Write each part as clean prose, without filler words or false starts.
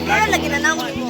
Pero lagi na naman mo.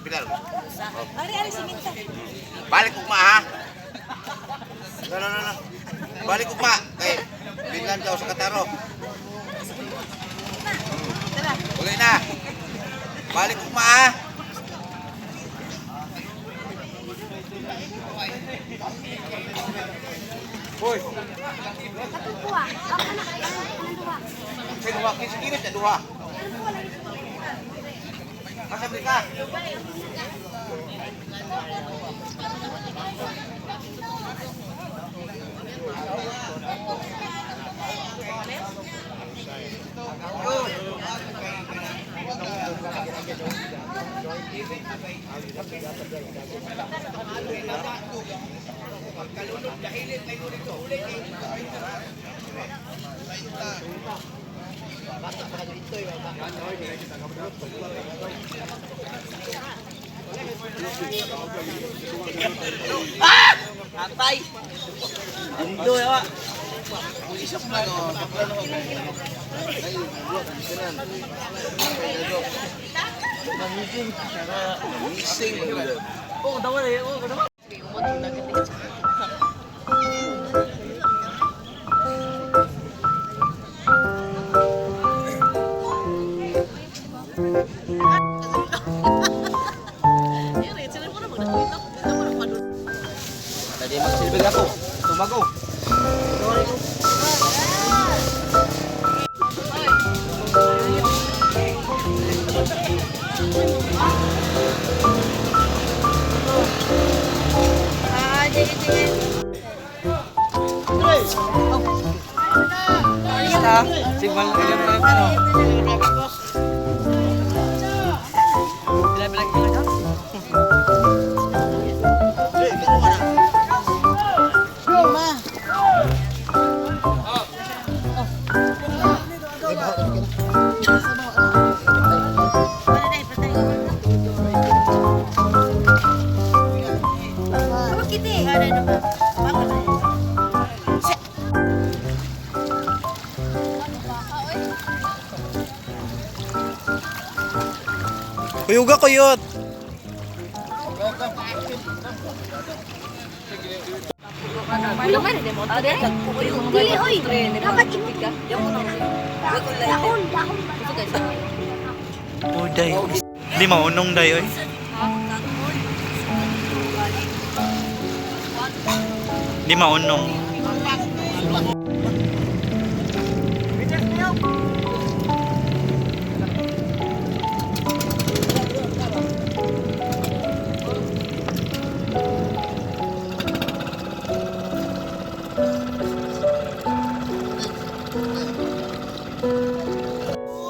Bilal. Ari, ari, siminta. Balik ugma ha. No, no, no, no. Balik ugma kay binlan ka sa kataro. Uli na. Balik ugma ha. Hoy, Katong kuha. Ako na, anong duha? sa duha kay sige sa duha. Asa ka? Tadi magsilbig ako. Tumago. Ha? Sigbang ano? Kiti. Kuyuga kuyot. Dili oy. Dapat imo ka. Dahon, dahon. Oh, day. Di maunong day oy. Di maunong.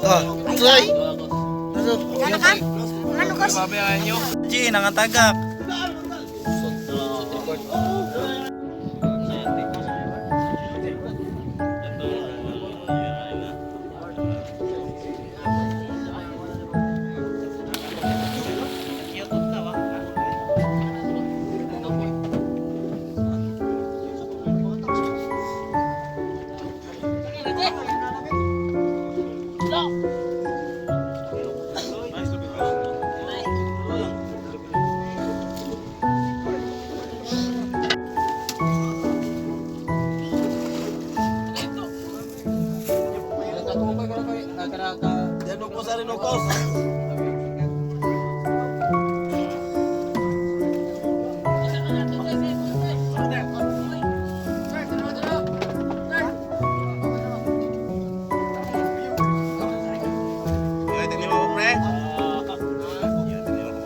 Ah, try. Ano ka? Ano ka? G, nangatagak. Yo, tingnan mo pre. Yo, tingnan mo ko.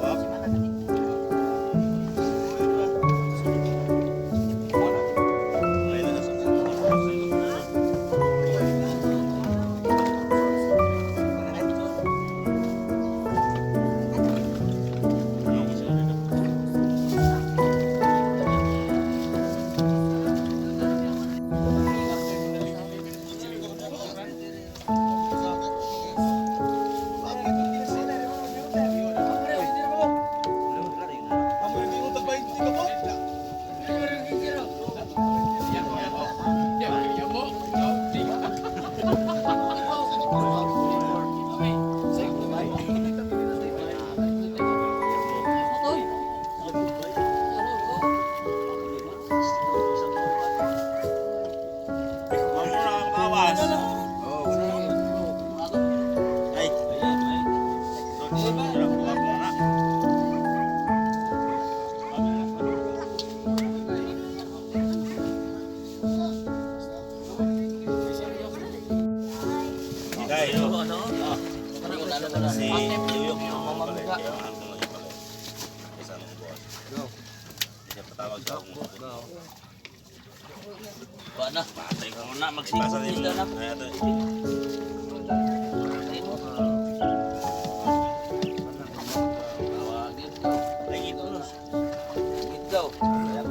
Mamura ang bawas. Ay. Dai. Si Yuyok yung palit. Kaya ang ano yung palit. Isa nung buwas. Siya patawag sa akong Ba na. Patay ka muna, magsipa na. Ay, ito. Ay, ito. Ikaw.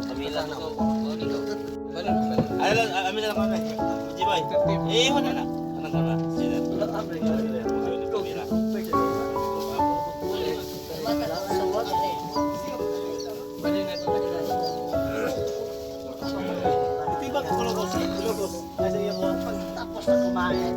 Kamila na. Ay, lang, amin na lang kami. G-boy. Eh, wala na. Anong kama? Sino? Tapos na kumain.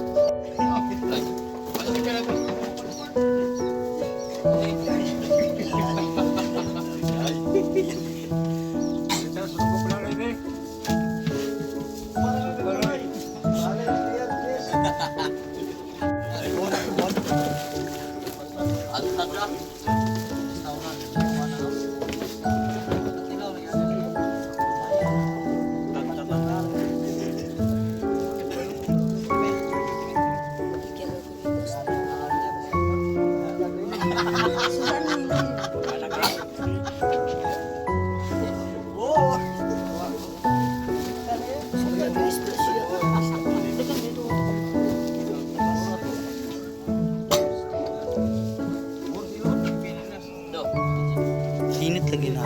Lagi na.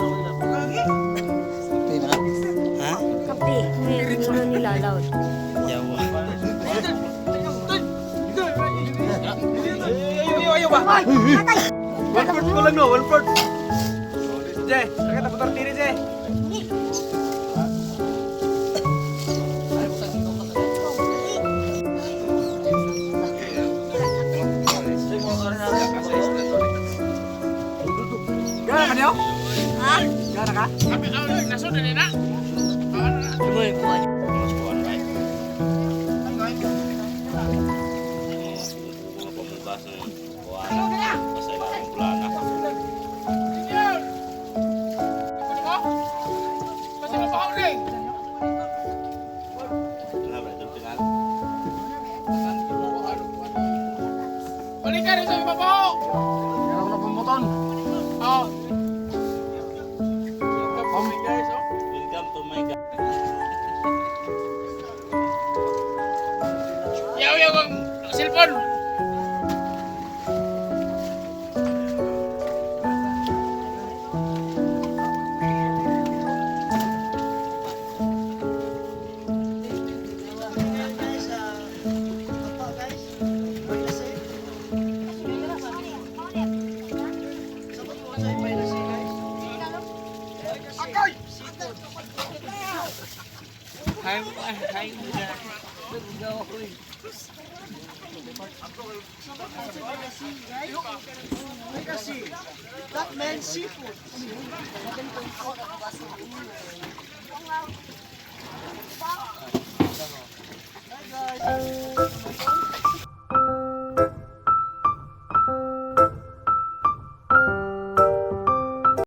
Ha? Kape. Ngayon mo nilalaw. Yawa. One fourth ko lang no, one fourth. Jay, sakit ako tiri, Jay. Gana ka niyo? Ha? Gana ka? Mga pamugas ng kuwan. Basta ilang bulana. Ano ba ito final? Welcome to my Guys, ito guys. May lasi. Sabot mo sa may lasi guys. Akay! Sabot mo sa may lasi guys. May kasi. That man seafood.